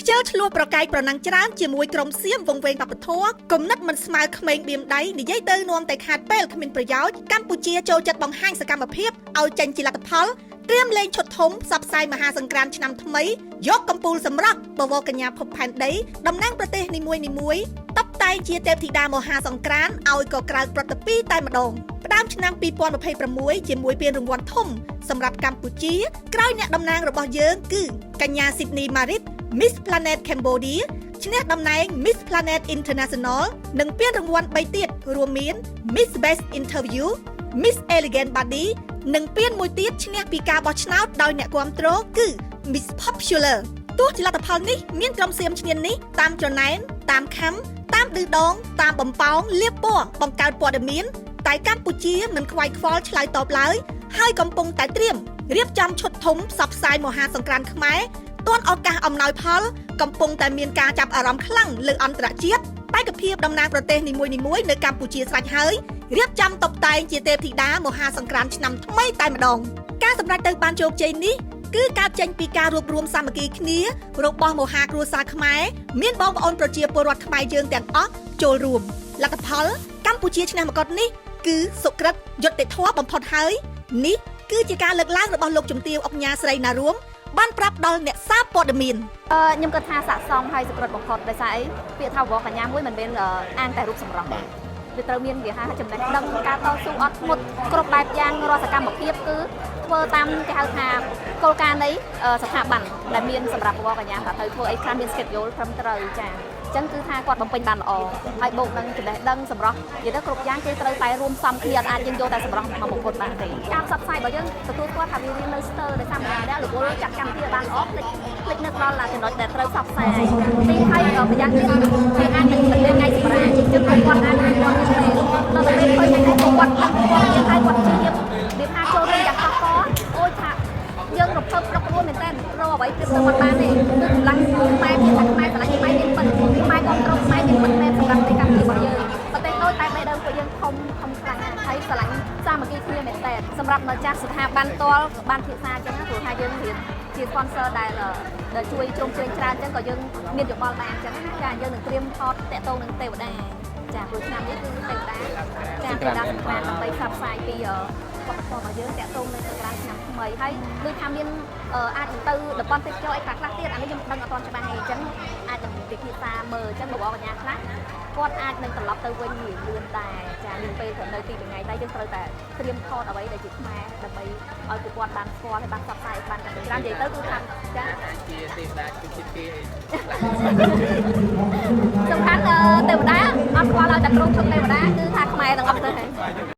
ខ្ជិលឆ្លោះប្រកែកប្រណាំងច្រើនជាមួយក្រុមសៀមវង្វេងវប្បធម៌គំនិតមិនស្មើក្មេងបៀមដៃនិយាយទៅនាំតែខាតពេលគ្មានប្រយោជន៍កម្ពុជាចូលចិត្តបង្ហាញសកម្មភាពឲ្យចេញជាលទ្ធផលត្រៀមលេងឈុតធំផ្សព្វផ្សាយមហាសង្ក្រាន្តឆ្នាំថ្មីយកកំពូលសម្រាប់បវរកញ្ញាភពផែនដីតំណាងប្រទេសនីមួយនីមួយតបតែងជាទេពធីតាមហាសង្ក្រាន្តឲ្យក៏ក្រើកប្រតិពីតែម្ដងផ្ដើមឆ្នាំ2026ជាមួយពានរង្វាន់ធំសម្រាប់កម្ពុជាក្រោយអ្នកតំណាងរបស់យើងគឺកញ្ញាស៊ីដនីម៉ារីត Miss Planet Cambodia ឈ្នះតំណែង Miss Planet International និងពានរង្វាន់3ទៀតរួមមាន Miss Best Interview, Miss Elegant Body និងពានមួយទៀតឈ្នះពីការបោះឆ្នោតដោយអ្នកគាំទ្រគឺ Miss Popular ទោះជាលទ្ធផលនេះមានក្រុមសៀមឈ្នាននេះតាមច្រណែនតាមខំតាមឌឺដងតាមបំពងលៀបពណ៌បង្កើតព័ត៌មានតែកម្ពុជាមិនខ្វាយខ្វល់ឆ្លើយតបឡើយហើយកំពុងតែត្រៀមរៀបចំឈុតធំផ្សព្វផ្សាយមហាសង្ក្រាន្តខ្មែរទាន់ឱកាសអំណោយផលកំពុងតែមានការចាប់អារម្មណ៍ខ្លាំងលើអន្តរជាតិបេក្ខភាពតំណាងប្រទេសនីមួយៗនៅកម្ពុជាស្រេចហើយរៀបចំតុបតែងជាទេពធីតាមហាសង្ក្រាន្តឆ្នាំថ្មីតែម្ដងការសម្រេចទៅបានជោគជ័យនេះគឺកើតចេញពីការរួបរวมសាមគ្គីគ្នារបស់មហាគ្រួសារខ្មែរមានបងប្អូនប្រជាពលរដ្ឋខ្មែរយើងទាំងអស់ចូលរួមលទ្ធផលកម្ពុជាឈ្នះមកុដនេះគឺសុក្រិតយុត្តិធម៌បំផុតហើយនេះគឺជាការលើកឡើងរបស់លោកជំទាវអុកញ៉ាស្រីណារួមបានប្រាប់ដល់អ្នកសារព័ត៌មាន ខ្ញុំគិតថាស័ក្តិសមហើយសុក្រិតបំផុតដោយសារអីពាក្យថាវកញ្ញាមួយមិនមែនអាងតែរូបសម្រស់ទេវាត្រូវមានវាហៅថាចំណេះដឹងការតស៊ូអត់ធ្មត់គ្រប់បែបយ៉ាងរាល់សកម្មភាពគឺធ្វើតាមគេហៅថាគោលការណ៍នៃស្ថាប័នដែលមានសម្រាប់វកញ្ញាថាត្រូវធ្វើអីខ្លះមាន schedule ត្រឹមត្រូវចា៎អញ្ចឹងគឺថាគាត់បំពេញបានល្អហើយបូកនឹងចំណេះដឹងសម្រស់និយាយទៅគ្រប់យ៉ាងគឺត្រូវតែរួមផ្សំគ្នាអត់អាចយើងយកតែសម្រស់មកមុខបានទេការផ្សព្វផ្សាយរបស់យើងទទួលស្គាល់ថាវារៀននៅស្ទើរដោយសារម្នាក់ៗរវល់ចាត់កម្មវិធីឲ្យបានល្អភ្លេចភ្លេចនឹកដល់ចំណុចដែលត្រូវផ្សព្វផ្សាយទីហើយម្យ៉ាងទៀតវាអាចនឹងមិនមានថ្ងៃសម្រាកអញ្ចឹងគាត់អាចនឹងគាត់ទៅដល់ទៅពេលឃើញថ្ងៃនេះគាត់ដឹងគាត់យើងហើយគាត់ព្យាយាមវាថាចូលរួមយ៉ាងកកអូយថាយើងរំភើបរករួនមែនតើរកអ្វីប្រៀបទៅមិនបានទេគឺកម្លាំងខ្មែរមានតែខ្មែរស្រឡាញ់ខ្មែរមានពិតខ្មែរគ្រប់គ្រងខ្មែរមានពិតមែនសម្រាប់ប្រទេសកម្ពុជារបស់យើងប្រទេសតូចតែបេះដូងពួកយើងធំធំខ្លាំងណាស់ហើយស្រឡាញ់សាមគ្គីគ្នាមែនតើសម្រាប់ម្ចាស់ស្ថាប័នតលក៏បានភាសាអញ្ចឹងណាព្រោះថាយើងរៀនជា sponsor ដែលដែលជួយជ្រោមជ្រែងច្រើនអញ្ចឹងក៏យើងមានយោបល់ដែរអញ្ចឹងណាចាយើងនឹងត្រៀមថតតាក់ទងនឹងទេវតាចាព្រោះឆ្នាំនេះគឺទេវតាចាទេវតាសង្ក្រាន្តដើម្បីផ្សព្វផ្សាយពីវប្បធម៌របស់យើងតាក់ទងនឹងសង្ក្រាន្តឆ្នាំថ្មីហើយដូចថាមានអាចនឹងទៅតំបន់ទេសចរអីខ្លះខ្លះទៀតអានេះខ្ញុំដឹងអត់ទាន់ច្បាស់ទេអញ្ចឹងអាចនឹងពិភាក្សាមើលអញ្ចឹងបបរកញ្ញាខ្លះគាត់អាចនឹងត្រឡប់ទៅវិញលឿនដែរចាមានពេលត្រឹមនៅទីថ្ងៃតែយើងត្រូវតែត្រៀមថតអ្វីដែលជាខ្មែរដើម្បីឲ្យពួកគាត់បានស្គាល់ហើយបានផ្សព្វផ្សាយបានកាន់តែច្រើននិយាយទៅគឺថាចា ជាទេវតាគឺជាគេអី សំខាន់ទេវតាអត់ស្គាល់ឲ្យតែក្រុមឈុតទេវតាគឺថាខ្មែរទាំងអស់ទៅហើយ។